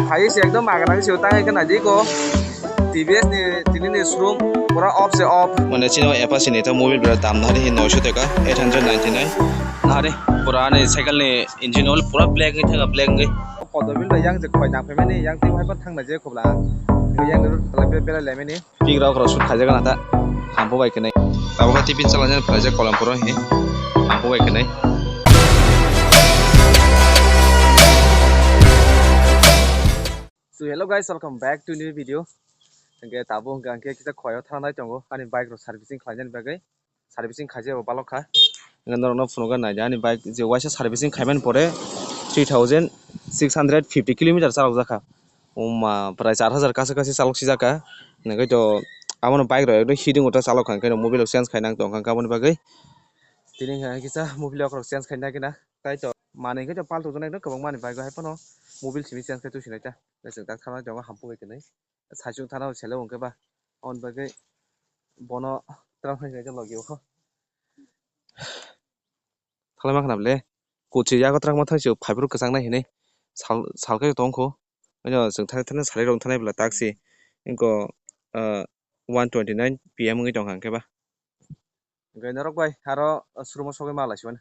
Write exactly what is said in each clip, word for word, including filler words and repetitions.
Phai se ekdom magana se tang ekhe naidi ko. T V S ni tini ni showroom pura off se off. Mane chini o Apache ni ta mobile bera dam nahari hi noisho taka, eight hundred ninety-nine. Nahari pura ani cycle ni engine oil pura black ni thanga, black ni. Kodo bil da yang je khoi nang phaimani, yang tei hai pa thang na je khobla. Yang ni road kala bera lai mani. Pik rok rok sut khaijak na ta. Hampu bai kwnai. Tabuk khe tiffin chalani phaijak Kolampuro hi. Hampu bai kwnai. So hello guys, welcome back to new video. Hingke tabuk hingke ang khe kisa khwlai o thangnai tongo ani bike rok servicing khlainani bagwi. Servicing khaijak bo balok kha. Hingke norok no phunukha naidi ani bike je waisa servicing khaimani pore three thousand six hundred fifty kilometer chalok jakha. Oma prai char hajar kaisa kaisa chalok sijak kha. Hingke to abono bike rok ekdom heating o ta chalok kha hingke mobile rok change khainang tongkha aboni bagwi. Tini hingke kisa mobile rok change khaina khe na. Tai to manwi hwnkhe to palto jona ekdom kwbangma ni bike o hai phano mobile simi change khai tusinai ta. Chwng tak thangna tongo hampu bai kwnwi. Saichung thana sele hwnkhe ba. Aboni bagwi bono twlang khai khe logi o. Thalai ma khna bole. Kuchi yago twlang ma thang sio phaiphuru kwchang nai hinwi sal, sal khai tong kho. Oino chwng thani thani salai rok thanai bwla taksi. Inko, ah, one twenty nine P M wngwi tongkha hwnkhe ba. Hwnkhe norok bai aro showroom o sogwi ma laisio.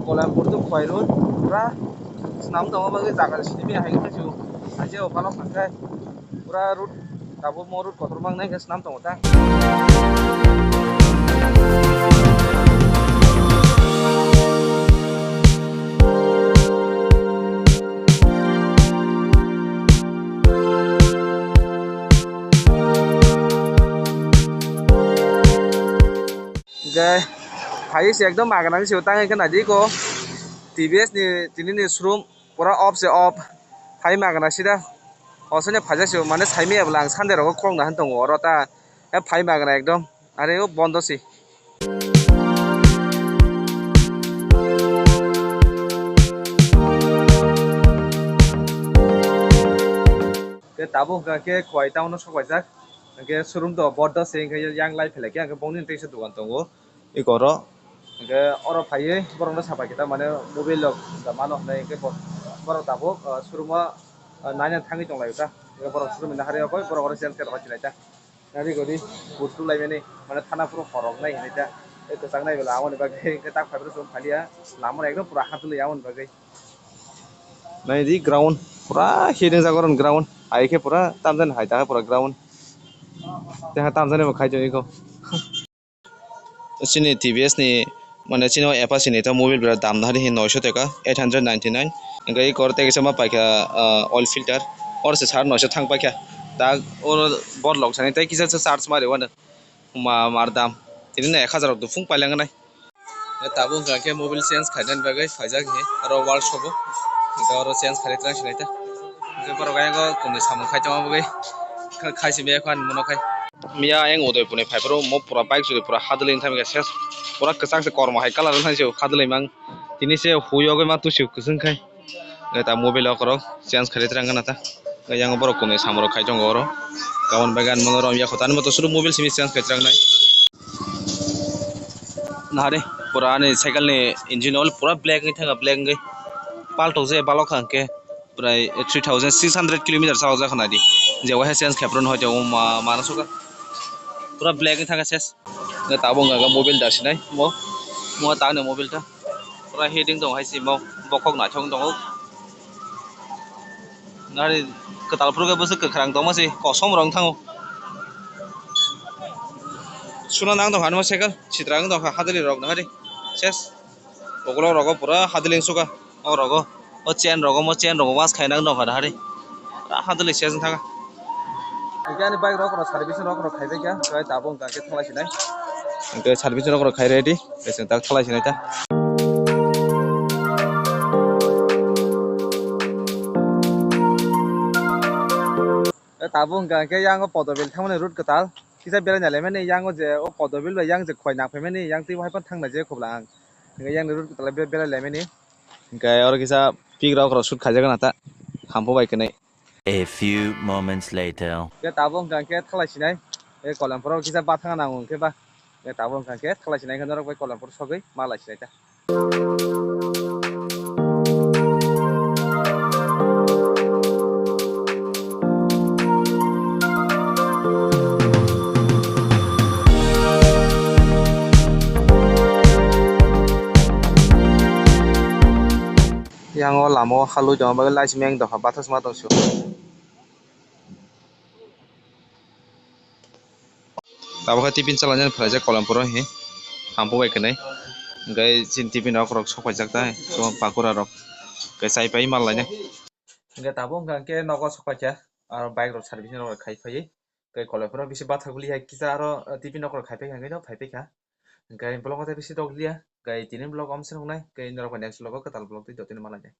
Kolampur to Khwairun pura swnam tongma bagwi jaga simi hai khe chu haje o phano phangkhe pura road tabuk mo road kotor mang nai khe swnam tongo ta. Hingke phai se ekdom magana ni se tang khe naidi ko T V S ni tini ni showroom pura off se off phai magana sida osoni phaijak se mane saimaya bwla ang Sunday rogo khulokna han tongo oro ta phai magana ekdom are o bondo se. Te tabuk hwnkha khe Khowai town o sok paijak. Hwnkhe showroom to bondo se, hwnkhe yang lai phelaikhe hwnkhe bongni teisa dogan tongo eko oro. Hwnkhe oro phaiwi borokno sapai khe tamani mobile rok da mano hwnwi hwnkhe bo-, borok tabuk, ah, showroom o, ah, naina thangwi tonglaio ta. Hwnkhe borok showroom ni nahari rokoi borok oro change khe rwbai sinai ta. Nari gori butu laimani mane thana phuru khorok nai hinwi ta. Tei kwchang nai bwla aboni bagwi hwnkhe tak phaiphuru chwng phaliya. Lama rok ekdom pura hatulwi aboni bagwi. Nai di ground pura hiding jago rok ground. Hai khe pura tamjani hai ta pura ground. Tei ha tamjani bo khai tong iko. Chini T V S ni mane chini o Apache ni ta mobile bera dam nahari hi noisho taka eight hundred ninety nine. Hwnkhe eko oro tei kaisa ma paikha, ah, oil filter. Oro se sar noisho thang paikha. Tak oro bor lok sani tei kisa charge mari wano. Ma mar dam. Tini no ek hajar rok dufung pailangna. Tabuk hwnkha khe mobile change khainani bagwi phaijak hinwi oro workshop o. Hwnkhe oro change khainai twlang sinai ta. Hwnkhe borok ayang o kunui samung khai tongma bagwi kha-, khai simi ya kho ani mono khai. Miya ayang Udaipur ni phaiphuru mo pura bike churi pura hadwlwi wngthang khe ses. Pura kwchak se kormo hai colour wngthang se hadwlwi mang. Tini se hui yogwi ma tusi kwchwng khai. Neta mobile o korok change khailai twlang gana ta. Yang borok kunui samung rok khai tongo oro. Kabon bai gan mono rom ya khotani moto suru mobile simi change khai twlang nai. Nahari pura ani cycle ni engine oil pura black wngwi thangkha, black wngwi paltok je balok kha hwnkhe prai three thousand six hundred kilometer chalok jak khna di. Je waisa change khai phuru no hoite ma, ma rang suka pura black wngwi thangkha ses. Tabuk hwnkha khe mobile da sinai mo, mo tangni mobile ta. Pura heating tong hai se mo, bokhok naithok tongo. Nari kwtal phuru khe bwswk kwkhwrang tongma se, kosom rok thango. Suna nang tongkha nw cycle, sitra wng tongkha hadwli rok nahari. Ses. Ukulok rogo pura hadwli wng suka. O rogo, o chain rogo, mo chain rogo wash khaina wng tongkha nahari. Pura hadwli ses wng thangkha. Hwnkhe ani bike rok, rok servicing rok, rok khaibai kha, tei tabuk hwnkha khe thanglai sinai. Hwnkhe servicing rok, rok khai ready, tei chwng tak thanglai sinai ta. Tabuk hwnkha hwnkhe yang o Podobil thangmani route kwtal kisa belai nailaimani, yang o je o Podobil bai yang je Khowai nangphaimani, yang twibo hai phano thangna je khobla ang. Hwnkhe yang ni route kwtal be-, belai laimani. Hwnkhe oro kisa pik rok rok shoot khaijak na ta, hampu bai kwnwi. A few moments later. Hwnkhe tabuk hwnkha hwnkhe thalai sinai, e Koilampuro kisa bathang nango hwnkhe ba. Hwnkhe tabuk hwnkha hwnkhe thalai sinai hwnkhe norok bai Koilampuro sogwi malai sinai ta. Yang o lama o halwi tongma bagwi laisima yang dopha bathas ma tong sio. Tabuk khe tiffin chalani phalajak Koilampuro he, hampu bai kwnwi. Hwnkhe chini tiffin rok rok sok paijak ta, pakura rok. Hwnkhe chai pai mal lainai. Hwnkhe tabuk hwnkha hwnkhe nogo sok paikha, aro bike rok servicing rok khai phaiwi. Hwnkhe Koilampuro bisi bathak bwlwi hai kisa aro, eh, tiffin rok rok khai paikha hwnkhe no phai paikha. Hwnkhe vlog o tei bisi dok liya, hwnkhe tini vlog om se wngnai, hwnkhe norok bai next vlog o kwtal vlog tei dotino ma lainai.